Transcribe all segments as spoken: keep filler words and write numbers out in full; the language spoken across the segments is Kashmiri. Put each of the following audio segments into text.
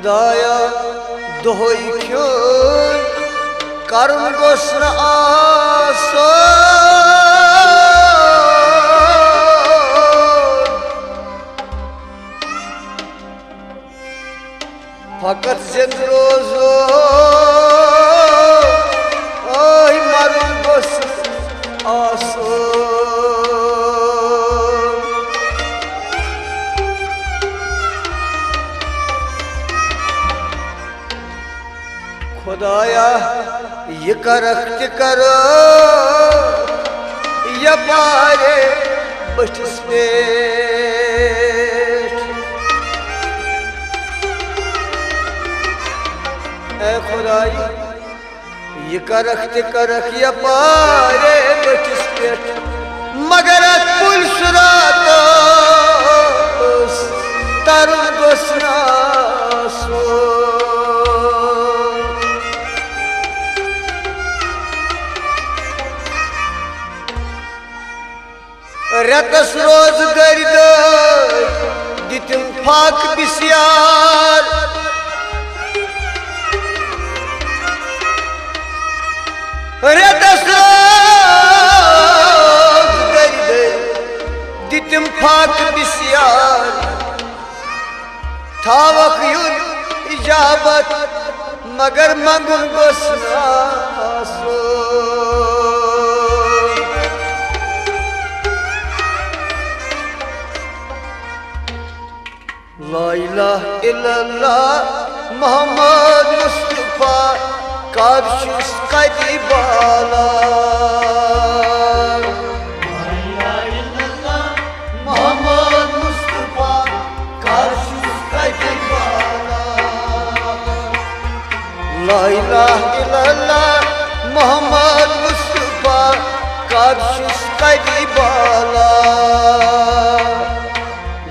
خدایا، دۄہے کھیوٚن کرُن گوٚژھ نہٕ آسُن۔ فقط زِندٕ روزُن، ٲے مرُن گوٚژھ نہٕ آسُن۔ خدایا، یہِ کرکھ تہِ کرکھ یپارے بٔٹھِس پٮ۪ٹھ۔ اے خدایا، یہِ کرکھ تہِ کرکھ یپارے بٔٹھِس پٮ۪ٹھ، مگر اتھ پُل صراطس ترُن گوٚژھ نہٕ آسُن۔ رٮ۪تس روزٕ دٔرۍ دٔرۍ دِتِم فاقہٕ بسیار۔ رٮ۪تس روزٕ دٔرۍ دٔرۍ دِتِم فاقہٕ بسیار۔ تھاوکھ یُن اجابت، مگر منگُن گوٚژھ نہٕ آسُن۔ لا الہ الا اللہ محمد مصطفیٰ، کر چھُس کتہِ بالا؟ لا الہ الا اللہ محمد مصطفیٰ، کر چھُس کتہِ بالا؟ لا الہ الا اللہ محمد مصطفیٰ، کر چھُس کتہِ بالا؟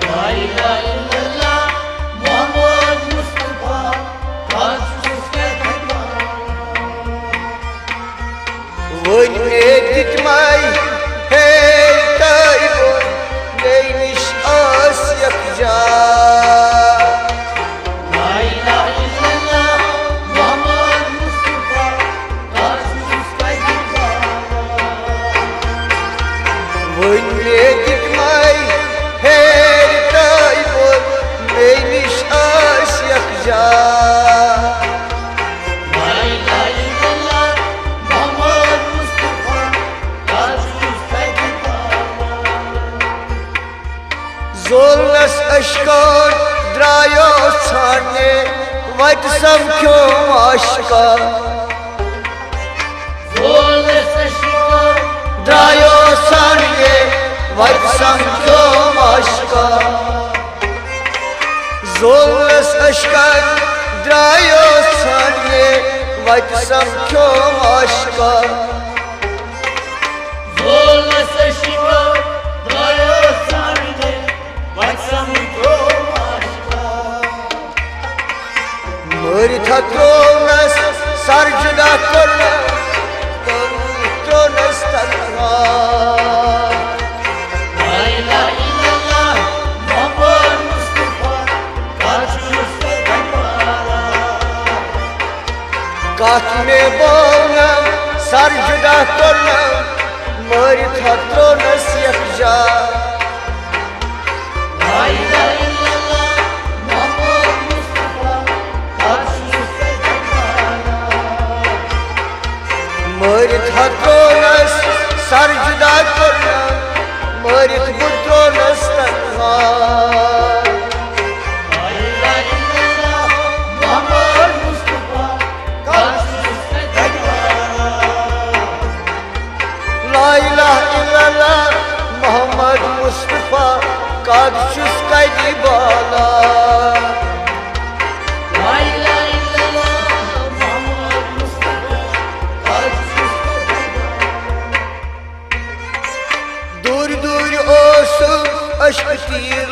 لا الہ الا اللہ محمد مصطفیٰ، کر چھُس کتہِ بالا؟ وۄنۍ مےٚ دِتمَے ہے طیبو، مےٚ نِش ٲس یکجا۔ لا الہ الا اللہ محمد مصطفیٰ، کر چھُس کتہِ بالا؟ وۄنۍ مےٚ دِتمَے ہے طیبو، مےٚ نِش ٲس یکجا۔ لا الہ الا اللہ محمد مصطفیٰ، کر چھُس کتہِ بالا؟ زولنس اشکن درایو ژھانڈنہِ، وتہِ سمکھیوم عاشقن۔ زولنس اشکن درایو ژھانڈنہِ، وتہِ سمکھیوم عاشقن۔ زولنس اشکن درایو ژھانڈنہِ، وتہِ سمکھیوم عاشقن۔ زولنس اشکن درایو ژھانڈنہِ، وتہِ سمکھیوم عاشقن۔ مٲرِتھ ہا ترٛوونس سر جُدا کوٚرنس، ترٛوونس تنہا۔ لا الہ الا اللہ محمد مصطفیٰ، کر چھُس کتہِ بالا؟ کتھ مےٚ بٲونم سر جُدا کوٚرنم، مٲرِتھ ہا ترٛوونس یکجا۔ لا الہ الا اللہ محمد مصطفیٰ، کر چھُس کتہِ بالا؟ مٲرِتھ ہا ترٛوونس سر جُدا کوٚرنم، مٲرِتھ بہٕ ترٛوونس تنہا۔ لا الہ الا اللہ محمد مصطفیٰ، کر چھُس کتہِ بالا؟ لا الہ الا اللہ محمد مصطفیٰ، کر چھُس کتہِ بالا؟ لا الہ الا اللہ محمد مصطفیٰ، کر چھُس کتہِ بالا؟ دوٗرِ دوٗرِ اوسُم عشقہٕ تیٖر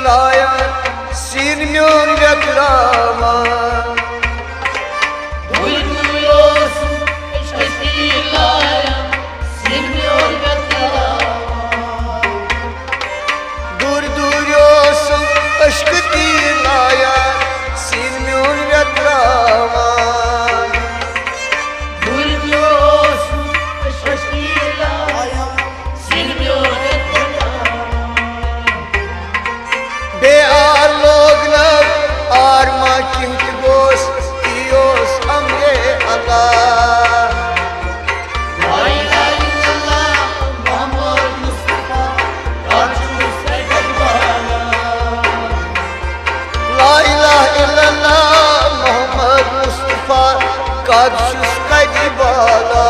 کر چھُس کتہِ بالا؟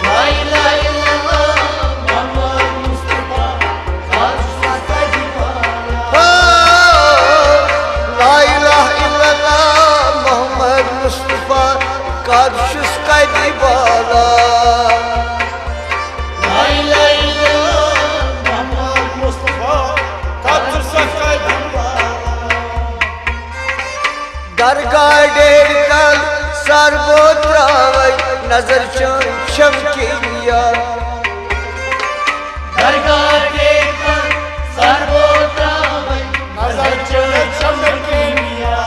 لا الہ الا اللہ محمد مصطفیٰ، کر چھُس کتہِ بالا؟ ہا، لا الہ الا اللہ محمد مصطفیٰ، کر چھُس کتہِ بالا؟ لا الہ الا اللہ محمد مصطفیٰ، کر چھُس کتہِ بالا؟ درگاہ ڈیرِ تل سر بہٕ تراوے نظر چٲنۍ چھم کِنۍ یا۔ درگاہ ڈیرِ تل سر بہٕ تراوے نظر چٲنۍ چھم کِنۍ یا۔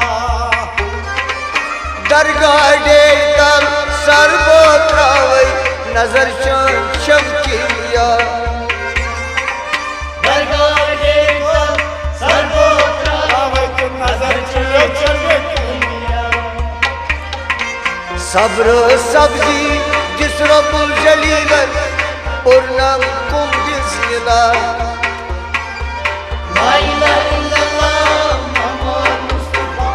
درگاہ ڈیرِ تل سر بہٕ تراوے نظر چٲنۍ چھم کِنۍ یا۔ درگاہ ڈیرِ تل سر بہٕ تراوے نظر چٲنۍ چھم کِنۍ یا۔ صبر سبزی دِژ رب الجلیلن، پوٚرنم کُم دِژ نِدا۔ لا الہ الا اللہ محمد مصطفیٰ،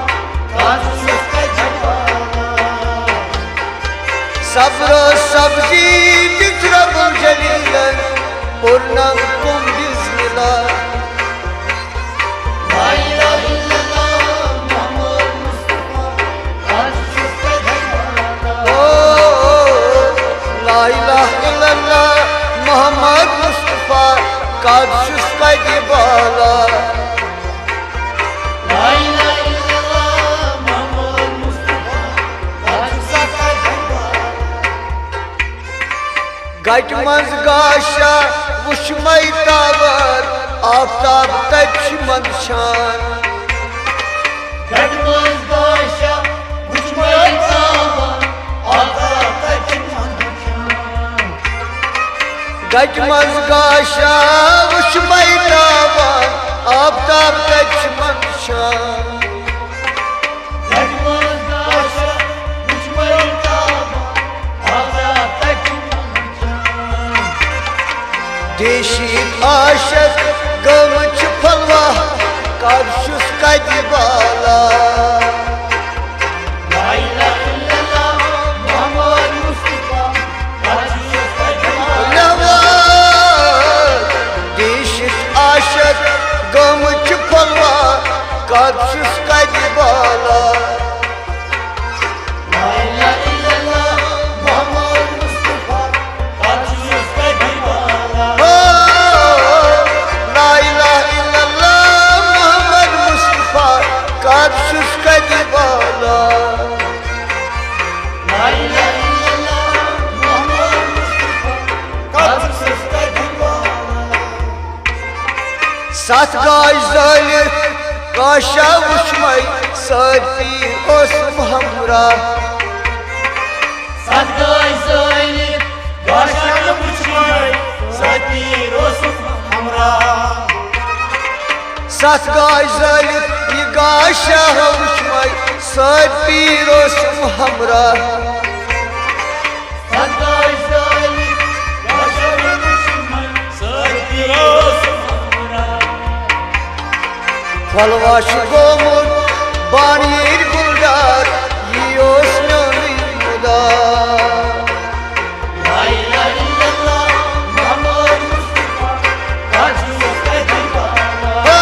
کر چھُس کتہِ بالا؟ صبر سبزی دِژ رب الجلیلن، پوٚرنم کُم دِژ نِدا۔ لا الہ الا اللہ محمد مصطفیٰ، کر چھُس کتہِ بالا؟ او، لا الہ الا اللہ محمد مصطفیٰ، کر چھُس کتہِ بالا؟ لا الہ الا اللہ محمد مصطفیٰ، کر چھُس کتہِ بالا؟ گٹہِ منٛز گاشا وُچھ مے تاوان، آفتاب تتہِ چھُ منٛدچھان۔ گٹہِ منٛز گاشا وُچھ مے تاوان، آفتاب تتہِ چھُ منٛدچھان۔ گٹہِ منٛز گاشا وُچھ مے تاوان، آفتاب تتہِ چھُ منٛدچھان۔ دیشی عاشق گٲمٕتۍ چھِ پھلوا، کر چھُس کتہِ بالا؟ لا الہ الا اللہ محمد مصطفیٰ، کر چھُس کتہِ بالا؟ دیشی عاشق گٲمٕتۍ چھِ پھلوا، کر چھُس کتہِ بالا؟ لا الہ الا اللہ محمد مصطفیٰ، کر چھُس کتہِ بالا؟ او، لا الہ الا اللہ محمد مصطفیٰ، کر چھُس کتہِ بالا؟ لا الہ الا اللہ محمد مصطفیٰ، کر چھُس کتہِ بالا؟ ستھ گاش زٲلِتھ گاشا وُچھ مے، سۭتۍ پیٖر اوسُم ہمراہ۔ ستھ گاش زٲلِتھ گاشا وُچھ مے، سۭتۍ پیٖر اوسُم ہمراہ۔ ستھ گاش زٲلِتھ یہِ گاشا وُچھ مے، سۭتۍ پیٖر اوسُم ہمراہ۔ پھلوا چھُ گوٚمُت بانہٕ ییٚلہِ گُلدار، یی اوس میونُے مُدار۔ آ،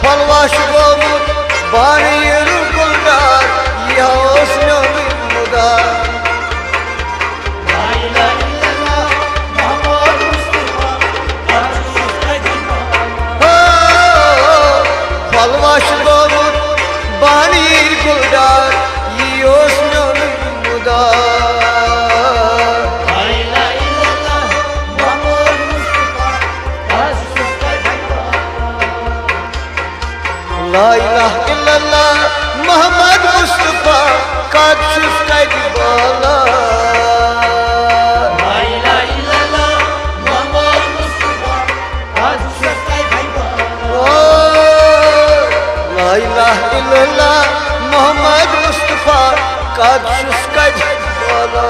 پھلوا چھُ گوٚمُت بانہٕ ییٚلہِ گُلدار، یی اوس میونُے مُدار۔ ہو، پھلوا چھُ گوٚمُت بانہٕ ییٚلہِ گُلدار، یی اوس میون مُدار۔ لا الہ الا اللہ محمد مصطفیٰ، کر چھُس کتہِ بالا؟ لا الہ الا اللہ محمد مصطفیٰ، کر چھُس کتہِ بالا؟ او، لا الہ الا اللہ محمد مصطفیٰ، کر چھُس کتہِ بالا؟